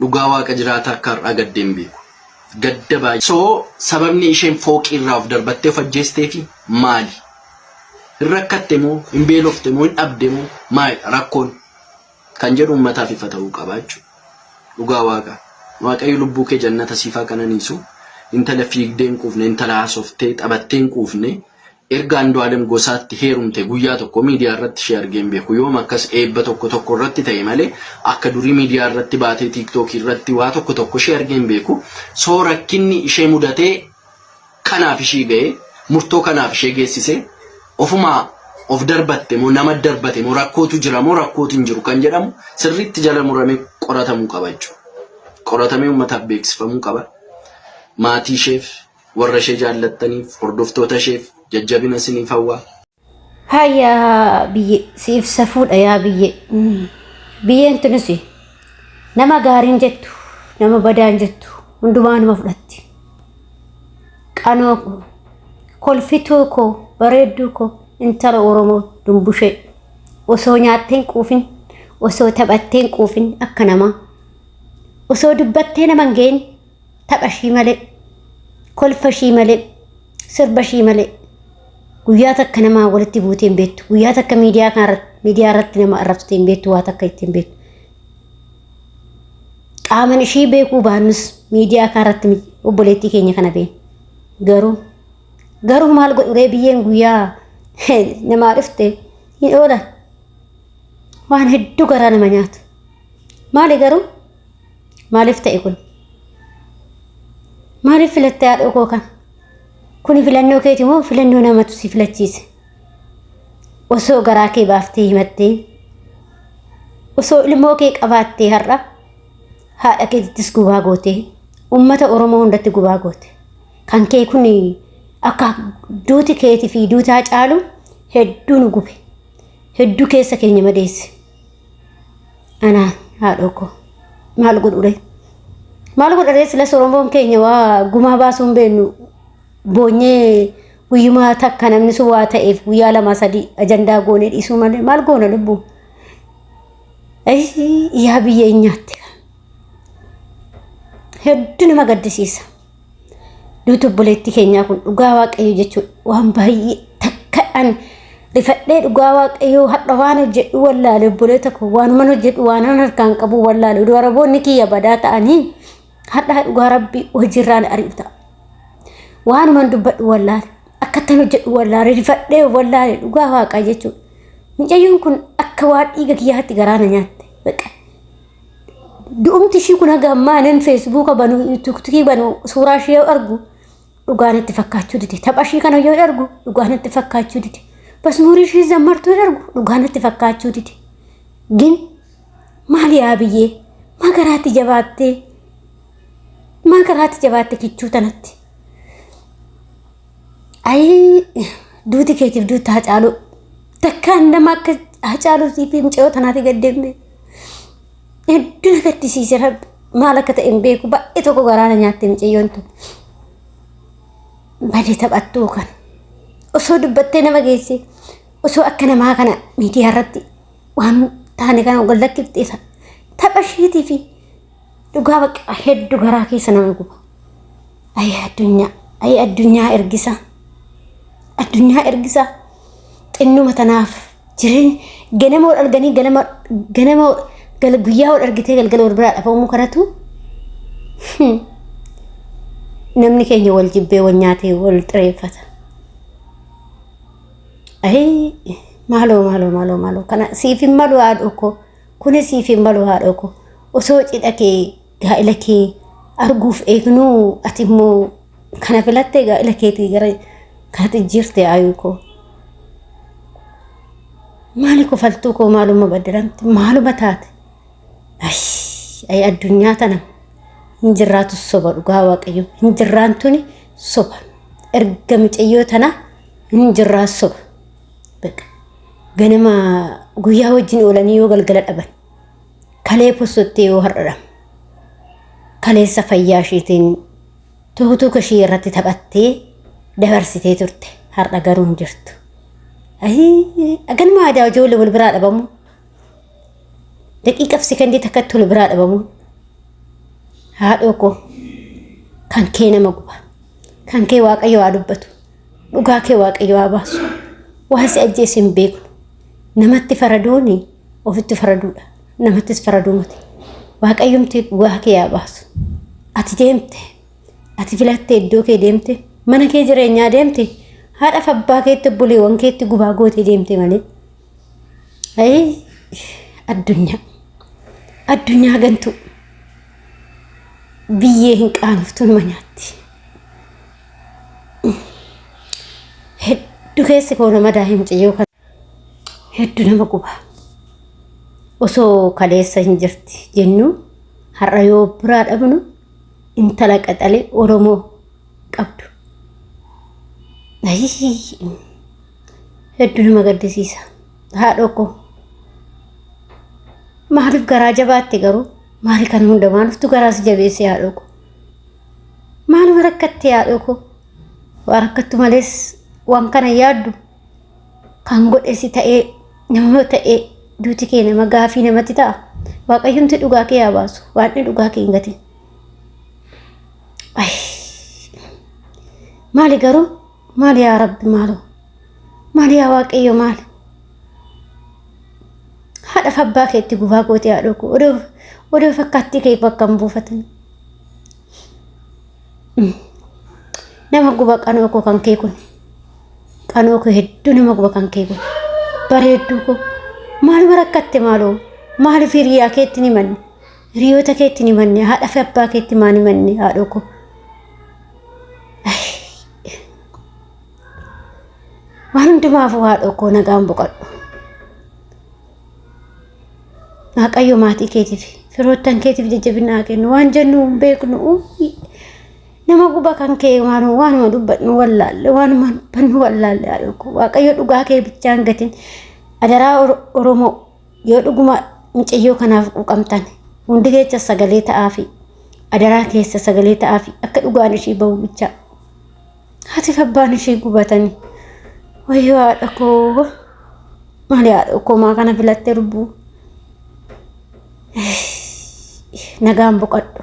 Dhugaa Waaqa jiraataa akka har'aa gaddee hin beeku. Gadda baay'ee. So sababni isheen fooqii irraa of darbattee of ajjeesteefi maali? Hin rakkatte moo? Hin beelofte moo? Hin dhabde moo? Maalidha rakkoon? Kan jedhu uummataaf ifa ta'uu qaba jechuudha. Dhugaa Waaqaa. Waaqayyo lubbuu kee jannata siif haa qananiisu. Intala fiigdee hin quufne, intala haasoftee taphattee hin quufne, Erga Andu'aalem Gosaatti heerumte guyyaa tokko miidiyaa irratti ishee argee hin beeku. Yooma akkas eebba tokko tokko irratti ta'e malee akka durii miidiyaa irratti baatee tiiktookii irratti waa tokko tokko ishee argee hin beeku. So rakkinni ishee mudatee kanaaf ishii ga'e murtoo kanaaf ishee geessise ofumaa of darbatte moo nama darbate moo rakkootu jira moo rakkootu hin jiru kan jedhamu sirriitti jala muramee qoratamuu qaba jechuudha. Qoratamee uummataaf beeksifamuu qaba. Maatii isheef Warra ishee jaallattaniif, hordoftoota isheef jajjabina isiniif hawwa. Hayaa biyye siif safuudha yaa biyye. Biyyeen tunis nama gaariin jettu nama badaan jettu hundumaa nama fudhatti. Qanoo koo kolfituu koo bareedduu koo intala Oromoo dumbushee osoo nyaattee hin quufin osoo taphattee hin quufin akka namaa osoo dubbattee nama hin geenye tapha ishii malee, kolfa ishii malee, sirba ishii malee guyyaa takka namaa walitti buutee hin beektu. Guyyaa takka miidiyaa kanarratti miidiyaa irratti nama arrabsitee hin beektu waa takka itti hin beektu. Qaaman ishii beekuu baannus miidiyaa kanarratti obboleettii keenya kana beekna. Garuu garuu maal godhu ree biyyeen guyyaa namaa dhufte hin oolan. Waan hedduu garaa nama nyaatu. Maali garuu Maaliif ta'e kun? Maaliif filatte haadhoo koo kana? Kuni filannoo keeti moo filannoo namatu si filachiise? Osoo garaa kee baaftee himattee, osoo ilmoo kee qabaattee har'a haadha keetittis gubaa gootee, ummata Oromoo hundatti gubaa goote. Kan kee kun akka duuti keetii fi duuti Haacaaluu hedduu nu gube. Hedduu keessa keenya madeesse. Anaa haadhoo koo maal godhure? Maal godharee silas Oromoon keenya waa gumaa baasuu hin beeknu boonyee guyyumaa takka namni sun waa ta'eef guyyaa lama sadii ajandaa goonee dhiisuu malee maal goona lubbuu? Yaa biyya hin nyaatte. Hedduu nama gaddisiisa. Duuti obboleettii keenyaa kun dhugaa waaqayyo jechuun waan baay'ee takka an rifadhee dhugaa waaqayyoo har'a waan hojjedhu wallaale obboleetta koo waanuman hojjedhu waanan harkaan qabu wallaale oduu araboonni kiyya badaa ta'anii har'a dhugaa rabbi hojiirraan ari'u ta'a. Waanuman dubbadhu wallaale akkattan hojjedhu wallaale rifadhee wallaale dhugaa waaqaa jechuudha. Mucayyoon kun akka waan dhiiga kiyyaatti garaa na nyaatte. Baqa. Du'umti ishii kun haga ammaa nan feesbuuka banu tiktookii banu suuraa ishee yoo argu dhugaa natti fakkaachuu dide. Tapha ishii kana yoo argu dhugaa natti fakkaachuu dide. Masmuurii ishii zammartuu yoo argu dhugaa natti fakkaachuu dide. Gin maal yaa biyyee maa garaatti jabaattee maa garaatti jabaatte kichuu tanatti. Ayii duuti keetiif duuti Haacaaluu takkaan nama akka Haacaaluutii fi mucayyoo tanaati gaddeemme. Hedduu na gaddisiise rabbi maal akka ta'e hin beeku baay'ee tokko garaa na nyaatte mucayyoon tun. Badii taphattuu kana osoo dubbattee nama geesse osoo akka namaa kana miidiyaa irratti waan taane kana wal lakkiftee tapha isheetii fi Dhugaa baqa heddu garaa keessa nama guba. Ayi addunyaa, ayi addunyaa ergisa. Addunyaa ergisa. Xinnuma tanaaf jireenya ganama wal arganii ganama ganama gal guyyaa wal argitee galgala wal biraa dhabamuu kanatu namni keenya wal jibbee wal nyaatee wal xireeffata. Ayi maaloo maaloo maaloo maaloo kana siif hin malu haadhoo koo. Kuni siif hin malu haadhoo koo. Osoo cidha kee gaa'ila kee arguuf eegnuu ati immoo kana filattee gaa'ila keetii gara kanatti jijjiirte ayuu koo. Maali kofaltuu koo maaluma baddalamte maaluma taate. Ayi addunyaa tana hin jirraatu soba dhugaa waaqayyo hin jirraan tuni soba. Erga micayyoo tana hin jirraa soba. Baqa. Ganama guyyaa wajjin oolanii yoo galgala dhaban. Kalee possottee yoo har'a dhaban. Kaleessa fayyaa isheetiin tuutuuka ishee irratti taphattee dabarsitee turte. Har'a garuu hin jirtu. Ganuma aadaa ijoollee wal biraa dhabamu. Daqiiqaaf sekondii takkatti wal biraa dhabamu. Haadhoo koo kan kee nama guba. Kan kee Waaqayyo haa dubbatu. Dhugaa kee Waaqayyo haa baasu. Waan si ajjeese hin beeknu. Namatti faraduuni ofitti faraduudha. Namattis faraduu miti. Waaqayyumti dhugaa kee haa baasu. Ati deemte. Ati filatte iddoo kee deemte. Mana kee jireenyaa deemte. Haadhaaf abbaa keetti obboleewwan keetti gubaa gootee deemte malee. Ayii addunyaa. Addunyaa gantuu. Biyyee hin qaanoftu numa nyaatti. Hedduu keessi koo nama daa'ima mucayyoo kana. Hedduu nama guba. Osoo kaleessa hin jirti jennu har'a yoo biraa dhabnu intala qaxalee Oromoo qabdu. Ayii hedduu nama gaddisiisa. Haadhoo koo maaliif garaa jabaatte garuu maali kana hunda maaliftu garaa si jabeesse haadhoo koo? Maaluma rakkatte haadhoo koo? Waa rakkattu malees waan kana yaaddu kan godhe si ta'ee nama ta'ee duuti kee nama gaafii namatti ta'a. Waaqayyomti dhugaa kee haa baasu. Waaqni dhugaa kee hin gatin. Maali garuu maali yaa Rabbi maaloo maali yaa Waaqayyo maali? Haadhaaf abbaa keetti gubaa gootee haadhoo koo odoo odoo fakkaattii kee bakka hin buufatan. Nama guba qanoo koo kan kee kun. Qanoo koo hedduu nama guba kan kee kun. Bareedduu koo maaluma rakkatte maaloo maaliif hiriyaa keetti ni manne hiriyoota keetti ni manne haadha fi abbaa keetti maa ni manne haadhoo koo. Waan hundumaafuu haadhoo koo nagaan boqadhu. Waaqayyo maatii keetiif firoottan keetiif jajjabina haa kennu waan jennu hin beeknu. Nama guba kan kee waan waanuma dubbadnu wallaalle waanuma dubbannu wallaalle haadhoo koo Waaqayyo dhugaa kee bichaa hin gatin. Adaraa Oromoo yoo dhuguma mucayyoo kanaaf quuqamtan hundi keessa sagalee ta'aafi adaraa keessa sagalee ta'aafi akka dhugaan ishii bahu bichaa. Haati fi abbaan ishii gubatanii. Wayyoo haadha koo. Maali haadha koo maa kana filattee lubbuu. Nagaan boqadhu.